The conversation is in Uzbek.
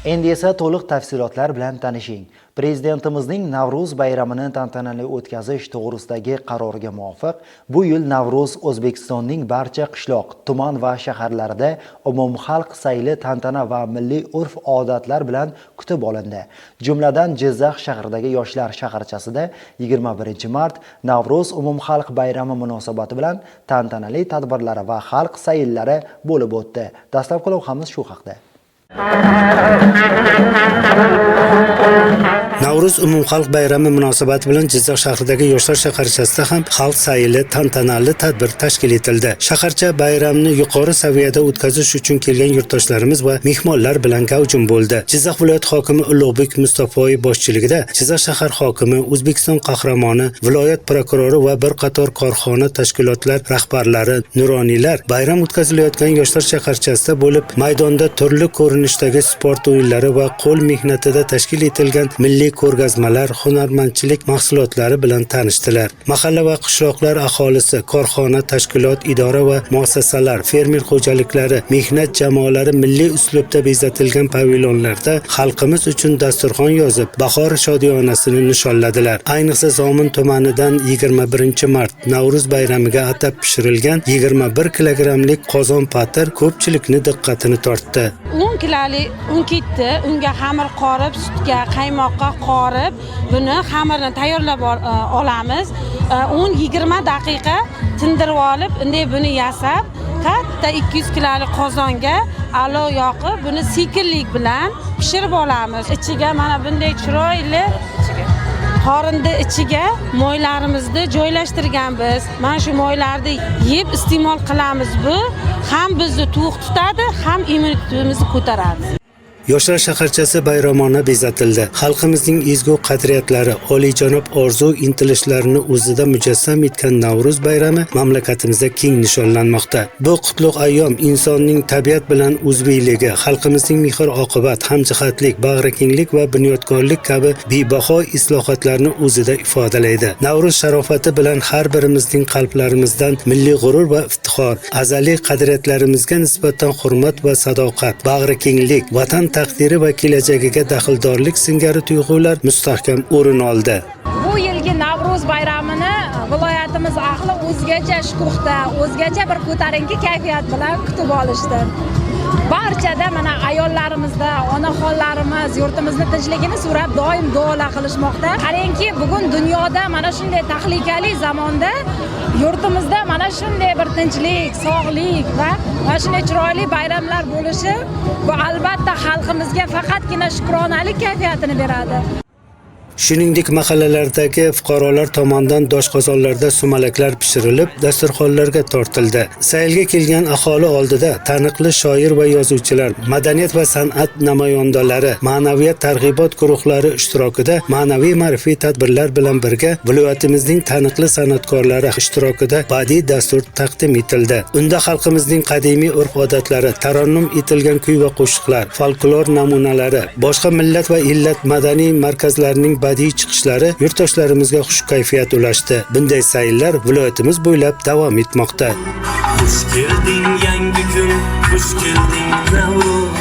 Endi esa to'liq tafsilotlar bilan tanishing. Prezidentimizning Navro'z bayramini tantanali o'tkazish to'g'risidagi qaroriga muvofiq, bu yil Navro'z O'zbekistonning barcha qishloq, tuman va shaharlarida umumxalq sayli tantana va milliy urf-odatlar bilan kutib olindi. Jumladan, Jizzax shahridagi Yoshlar shaharchasida 21-mart Navro'z umumxalq bayrami munosabati bilan tantanali tadbirlari va xalq sayllari bo'lib o'tdi. Dastlabki lavhamiz shu haqda. Navro'z umumxalq bayrami munosabati bilan Jizzax shahridagi Yoshlar shaharchasida ham xalq sayli tantanali tadbir tashkil etildi. Shaharcha bayramni yuqori saviyada o'tkazish uchun kelgan yurtdoshlarimiz va mehmonlar bilan gavjum bo'ldi. Jizzax viloyat hokimi Ulug'bek Mustafoyev boshchiligida Jizzax shahar hokimi, O'zbekiston qahramoni, viloyat prokurori va bir qator korxona tashkilotlar rahbarlari, nuroniylar bayram o'tkazilayotgan Yoshlar shaharchasida bo'lib, maydonda turli ko'rinishdagi sport o'yinlari va qo'l mehnatida tashkil etilgan milliy ko'rgazmalar, hunarmandchilik mahsulotlari bilan tanishdilar. Mahalla va qishloqlar aholisi, korxona, tashkilot, idora va muassasalar, fermer xo'jaliklari, mehnat jamoalari milliy uslubda bezatilgan pavilonlarda xalqimiz uchun dasturxon yozib, bahor shodiyonasini nishonladilar. Ayniqsa Zomin tumanidan 21-mart Navro'z bayramiga atab pishirilgan 21 kilogrammlik qozon patir ko'pchilikni diqqatini tortdi. 10 kilolik un ketdi. Unga xamir qorib, sutga, qaymoqqa qorib, buni xamirni tayyorlab olamiz. Un 20 daqiqa tindirib olib, unday buni yasab, katta 200 kilolik qozonga olov yoqib, buni sekinlik bilan pishirib olamiz. Ichiga mana bunday chiroyli qorinni ichiga moylarimizni joylashtirganmiz. Mana shu moylarni yeb iste'mol qilamiz. Bu ham bizni to'q tutadi, ham immunitetimizni ko'taradi. Yoshlar shaharchasi bayramona bezatildi. Xalqimizning ezgu qadriyatlari, oliyjanob orzu intilishlarini o'zida mujassam etgan Navro'z bayrami mamlakatimizda keng nishonlanmoqda. Bu qutlug' ayyom insonning tabiat bilan uzviyligi, xalqimizning mehr-oqibat, hamjihatlik, bag'rikenglik va bunyodkorlik kabi bebaho islohotlarni o'zida ifodalaydi. Navro'z sharofati bilan har birimizning qalblarimizdan milliy g'urur va iftixor, azaliy qadriyatlarimizga nisbatan hurmat va sadoqat, bag'rikenglik, vatan taqdiri va kelajagiga daxldorlik singari tuyg'ular mustahkam o'rin oldi. Bu yilgi Navro'z bayramini viloyatimiz ahli o'zgacha shukuhda, o'zgacha bir ko'tarinki kayfiyat bilan kutib olishdi. Barchada mana ayollarimizda, onaxonlarimiz yurtimizni tinchligini so'rab doim duolar qilishmoqda. Qarangki, bugun dunyoda mana shunday tahlikali zamonda yurtimizda mana shunday bir tinchlik, sog'lik va mana shunday chiroyli bayramlar bo'lishi bu albatta xalqimizga faqatgina shukronalik kayfiyatini beradi. Shuningdek, mahallalardagi fuqarolar tomonidan doshqozonlarda sumalaklar pishirilib, dasturxonlarga tortildi. Saylga kelgan aholi oldida taniqli shoir va yozuvchilar, madaniyat va san'at namoyandalari, ma'naviyat targ'ibot guruhlari ishtirokida ma'naviy ma'rifiy tadbirlar bilan birga viloyatimizning taniqli san'atkorlari ishtirokida badiiy dastur taqdim etildi. Unda xalqimizning qadimiy urf-odatlari, tarannum etilgan kuy va qo'shiqlar, folklor namunalari, boshqa millat va illat madaniy markazlarining badiiy chiqishlari yurtdoshlarimizga xush kayfiyat ulashdi. Bunday sayllar viloyatimiz bo'ylab davom etmoqda. Xush kelding, yangi kun, xush kelding, Navro'z.